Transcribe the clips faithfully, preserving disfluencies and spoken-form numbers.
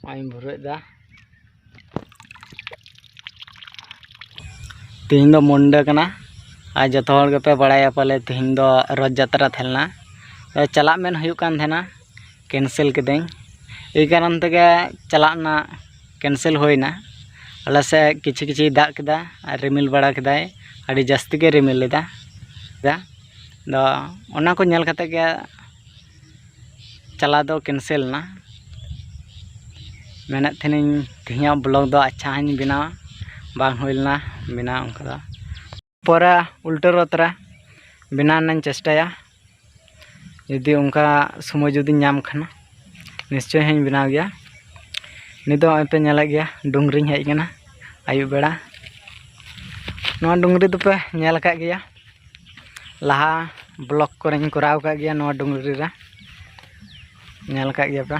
ᱱᱚᱜᱼᱚᱭ ᱤᱧ ᱵᱷᱩᱨᱟᱹᱜ ᱮᱫᱟ᱾ ᱛᱮᱦᱮᱧ ᱫᱚ ᱢᱩᱱᱰᱟᱹ ᱠᱟᱱᱟ, ᱟᱨ ᱡᱚᱛᱚ ᱦᱚᱲ ᱜᱮᱯᱮ ᱵᱟᱲᱟᱭᱟ ᱯᱟᱞᱮ ᱛᱮᱦᱮᱧ ᱫᱚ ᱨᱚᱛᱷ ᱡᱟᱛᱨᱟ ᱛᱟᱦᱮᱸ ᱞᱮᱱᱟ᱾ ᱟᱫᱚ ᱪᱟᱞᱟᱜ ᱢᱮᱱ ᱦᱩᱭᱩᱜ ᱠᱟᱱ ᱛᱟᱦᱮᱱᱟ, ᱠᱮᱱᱥᱮᱞ ᱠᱤᱫᱟᱹᱧ᱾ ᱮᱭ ᱠᱟᱨᱚᱱ ᱛᱮᱜᱮ ᱪᱟᱞᱟᱜ ᱨᱮᱱᱟᱜ ᱠᱮᱱᱥᱮᱞ ᱦᱩᱭᱱᱟ᱾ ᱟᱞᱮ ᱥᱮᱫ ᱠᱤᱪᱷᱤ ᱠᱤᱪᱷᱤ ᱫᱟᱜ ᱠᱮᱫᱟ ᱟᱨ ᱨᱤᱢᱤᱞ ᱵᱟᱲᱟ ᱠᱮᱫᱟᱭ, ᱟᱹᱰᱤ ᱡᱟᱹᱥᱛᱤ ᱜᱮ ᱨᱤᱢᱤᱞ ᱞᱮᱫᱟ᱾ ᱟᱫᱚ ᱚᱱᱟ ᱠᱚ ᱧᱮᱞ ᱠᱟᱛᱮ ᱜᱮ ᱪᱟᱞᱟᱣ ᱫᱚ ᱠᱮᱱᱥᱮᱞ ᱮᱱᱟ᱾ ᱢᱮᱱᱮᱫ ᱛᱟᱦᱮᱱᱤᱧ ᱛᱮᱦᱮᱧᱟᱜ ᱵᱞᱚᱜ ᱫᱚ ᱟᱪᱪᱷᱟ ᱦᱟᱸᱜ ᱤᱧ ᱵᱮᱱᱟᱣᱟ, ᱵᱟᱝ ᱦᱩᱭ ᱞᱮᱱᱟ ᱵᱮᱱᱟᱣ ᱚᱱᱠᱟ ᱫᱚ᱾ ᱯᱚᱨᱮ ᱩᱞᱴᱟᱹ ᱨᱚᱛᱷ ᱨᱮ ᱵᱮᱱᱟᱣ ᱨᱮᱱᱟᱜ ᱤᱧ ᱪᱮᱥᱴᱟᱭᱟ᱾ ᱡᱩᱫᱤ ᱚᱱᱠᱟ ᱥᱚᱢᱚᱭ ᱡᱩᱫᱤᱧ ᱧᱟᱢ ᱠᱷᱟᱱ, ᱱᱤᱥᱪᱚᱭ ᱦᱟᱸᱜ ᱤᱧ ᱵᱮᱱᱟᱣ ᱜᱮᱭᱟ᱾ ᱱᱤᱛ ᱫᱚ ᱱᱚᱜᱼᱚᱭ ᱯᱮ ᱧᱮᱞᱮᱫ ᱜᱮᱭᱟ, ᱰᱩᱝᱨᱤᱧ ᱦᱮᱡ ᱟᱠᱟᱱᱟ ᱟᱹᱭᱩᱵ ᱵᱮᱲᱟ᱾ ᱱᱚᱣᱟ ᱰᱩᱝᱨᱤ ᱫᱚᱯᱮ ᱧᱮᱞ ᱟᱠᱟᱫ ᱜᱮᱭᱟ, ᱞᱟᱦᱟ ᱵᱞᱚᱜ ᱠᱚᱨᱮᱧ ᱠᱚᱨᱟᱣ ᱟᱠᱟᱫ ᱜᱮᱭᱟ ᱱᱚᱣᱟ ᱰᱩᱝᱨᱤ ᱨᱮ, ᱧᱮᱞ ᱟᱠᱟᱫ ᱜᱮᱭᱟ ᱯᱮ᱾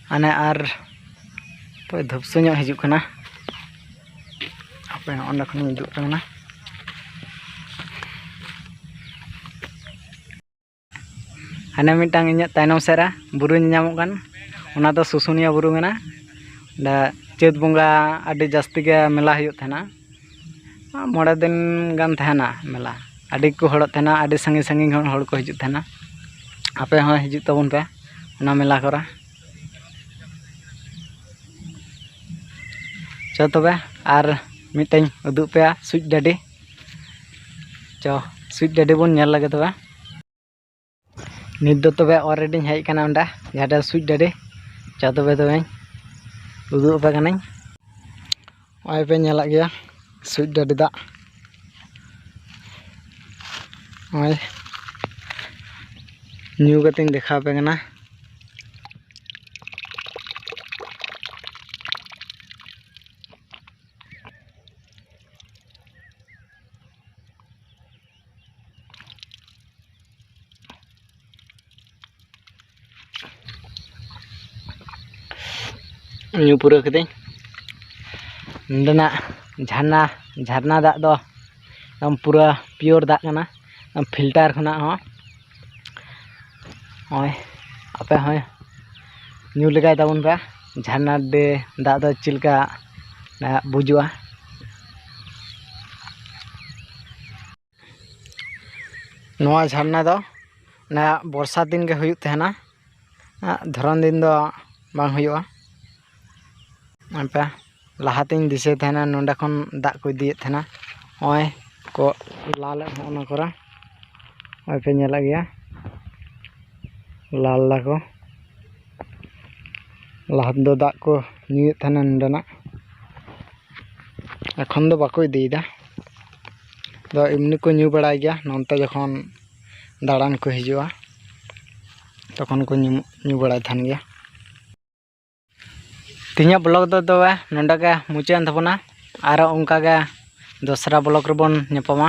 ᱦᱟᱱᱮ ᱟᱨ ᱚᱠᱚᱭ ᱫᱷᱩᱯᱥᱩ ᱧᱚᱜ ᱦᱤᱡᱩᱜ ᱠᱟᱱᱟ, ᱦᱟᱯᱮ ᱚᱸᱰᱮ ᱠᱷᱚᱱᱤᱧ ᱩᱫᱩᱜ ᱟᱯᱮ ᱠᱟᱱᱟ᱾ ᱦᱟᱱᱮ ᱢᱤᱫᱴᱟᱝ ᱤᱧᱟᱹᱜ ᱛᱟᱭᱱᱚᱢ ᱥᱮᱫ ᱨᱮ ᱵᱩᱨᱩ ᱧᱮᱧᱟᱢᱚᱜ ᱠᱟᱱ, ᱚᱱᱟ ᱫᱚ ᱥᱩᱥᱩᱱᱤᱭᱟ ᱵᱩᱨᱩ ᱠᱟᱱᱟ᱾ ᱚᱸᱰᱮ ᱪᱟᱹᱛ ᱵᱚᱸᱜᱟ ᱟᱹᱰᱤ ᱡᱟᱹᱥᱛᱤ ᱜᱮ ᱢᱮᱞᱟ ᱦᱩᱭᱩᱜ ᱛᱟᱦᱮᱱᱟ᱾ ᱢᱚᱬᱮ ᱫᱤᱱ ᱜᱟᱱ ᱛᱟᱦᱮᱱᱟ ᱢᱮᱞᱟ᱾ ᱟᱹᱰᱤ ᱠᱚ ᱦᱚᱲᱚᱜ ᱛᱟᱦᱮᱱᱟ, ᱟᱹᱰᱤ ᱥᱟᱺᱜᱤᱧ ᱥᱟᱺᱜᱤᱧ ᱠᱷᱚᱱ ᱦᱚᱲ ᱠᱚ ᱦᱤᱡᱩᱜ ᱛᱟᱦᱮᱱᱟ᱾ ᱟᱯᱮ ᱦᱚᱸ ᱦᱤᱡᱩᱜ ᱛᱟᱵᱚᱱ ᱯᱮ ᱚᱱᱟ ᱢᱮᱞᱟ ᱠᱚᱨᱮ᱾ ᱪᱚ ᱛᱚᱵᱮ ᱟᱨ ᱢᱤᱫᱴᱟᱝ ᱩᱫᱩᱜ ᱯᱮᱭᱟ ᱥᱩᱡ ᱰᱟᱹᱰᱤ᱾ ᱪᱚ, ᱥᱩᱡ ᱰᱟᱹᱰᱤ ᱵᱚᱱ ᱧᱮᱞ ᱞᱮᱜᱮ ᱛᱚᱵᱮ᱾ ᱱᱤᱛ ᱫᱚ ᱛᱚᱵᱮ alreadyᱧ ᱦᱮᱡ ᱟᱠᱟᱱᱟ ᱚᱸᱰᱮ, ᱡᱟᱦᱟᱸ ᱨᱮ ᱥᱩᱡ ᱰᱟᱹᱰᱤ᱾ ᱪᱚ ᱛᱚᱵᱮ, ᱛᱚᱵᱮᱧ ᱩᱫᱩᱜ ᱟᱯᱮ ᱠᱟᱹᱱᱟᱹᱧ᱾ ᱱᱚᱜᱼᱚᱭ ᱯᱮ ᱧᱮᱞᱮᱫ ᱜᱮᱭᱟ ᱥᱩᱡ ᱰᱟᱹᱰᱤ ᱫᱟᱜ᱾ ᱱᱚᱜᱼᱚᱭ ᱧᱩ ᱠᱟᱛᱮᱧ ᱫᱮᱠᱷᱟᱣ ᱟᱯᱮ ᱠᱟᱱᱟ᱾ ᱧᱩ ᱯᱩᱨᱟᱹᱣ ᱠᱤᱫᱟᱹᱧ᱾ ᱱᱚᱸᱰᱮᱱᱟᱜ ᱡᱷᱟᱨᱱᱟ, ᱡᱷᱟᱨᱱᱟ ᱫᱟᱜ ᱫᱚ ᱮᱠᱫᱚᱢ ᱯᱩᱨᱟᱹ pure ᱫᱟᱜ ᱠᱟᱱᱟ, ᱮᱠᱫᱚᱢ filter ᱠᱷᱚᱱᱟᱜ ᱦᱚᱸ᱾ ᱱᱚᱜᱼᱚᱭ ᱟᱯᱮ ᱦᱚᱸ ᱧᱩ ᱞᱮᱜᱟᱭ ᱛᱟᱵᱚᱱ ᱯᱮ᱾ ᱡᱷᱟᱨᱱᱟ ᱰᱮ ᱫᱟᱜ ᱫᱚ ᱪᱮᱫ ᱞᱮᱠᱟ, ᱮ, ᱵᱩᱡᱩᱜᱼᱟ᱾ ᱱᱚᱣᱟ ᱡᱷᱟᱨᱱᱟ ᱫᱚ ᱚᱱᱟ ᱵᱚᱨᱥᱟ ᱫᱤᱱ ᱜᱮ ᱦᱩᱭᱩᱜ ᱛᱟᱦᱮᱱᱟ, ᱮ, ᱫᱷᱚᱨᱚᱱ ᱫᱤᱱ ᱫᱚ ᱵᱟᱝ ᱦᱩᱭᱩᱜᱼᱟ᱾ ᱟᱯᱮ ᱞᱟᱦᱟᱛᱤᱧ ᱫᱤᱥᱟᱹᱭ ᱛᱟᱦᱮᱱᱟ, ᱱᱚᱸᱰᱮ ᱠᱷᱚᱱ ᱫᱟᱜ ᱠᱚ ᱤᱫᱤᱭᱮᱫ ᱛᱟᱦᱮᱱᱟ᱾ ᱱᱚᱜᱼᱚᱭ ᱠᱚ ᱞᱟᱞᱮᱫ, ᱦᱚᱸᱜᱼᱚ ᱱᱟ ᱠᱚᱨᱮ, ᱱᱚᱜᱼᱚᱭ ᱯᱮ ᱧᱮᱞᱮᱫ ᱜᱮᱭᱟ, ᱞᱟᱞ ᱫᱟᱠᱚ᱾ ᱞᱟᱦᱟ ᱛᱮᱫᱚ ᱫᱟᱜ ᱠᱚ ᱧᱩᱭᱮᱫ ᱛᱟᱦᱮᱱᱟ ᱱᱚᱸᱰᱮᱱᱟᱜ, ᱮᱠᱷᱚᱱ ᱫᱚ ᱵᱟᱠᱚ ᱤᱫᱤᱭᱮᱫᱟ᱾ ᱫᱚ ᱮᱢᱱᱤ ᱠᱚ ᱧᱩ ᱵᱟᱲᱟᱭ ᱜᱮᱭᱟ, ᱱᱚᱱᱛᱮ ᱡᱚᱠᱷᱚᱱ ᱫᱟᱬᱟᱱ ᱠᱚ ᱦᱤᱡᱩᱜᱼᱟ, ᱛᱚᱠᱷᱚᱱ ᱠᱚ ᱧᱩ, ᱧᱩ ᱵᱟᱲᱟᱭ ᱛᱟᱦᱮᱱ ᱜᱮᱭᱟ᱾ ᱛᱮᱦᱮᱧᱟᱜ ᱵᱞᱚᱜ ᱫᱚ ᱛᱚᱵᱮ ᱱᱚᱸᱰᱮ ᱜᱮ ᱢᱩᱪᱟᱹᱫ ᱮᱱ ᱛᱟᱵᱚᱱᱟ᱾ ᱟᱨᱚ ᱚᱱᱠᱟ ᱜᱮ ᱫᱚᱥᱨᱟ ᱵᱞᱚᱜ ᱨᱮᱵᱚᱱ ᱧᱟᱯᱟᱢᱟ᱾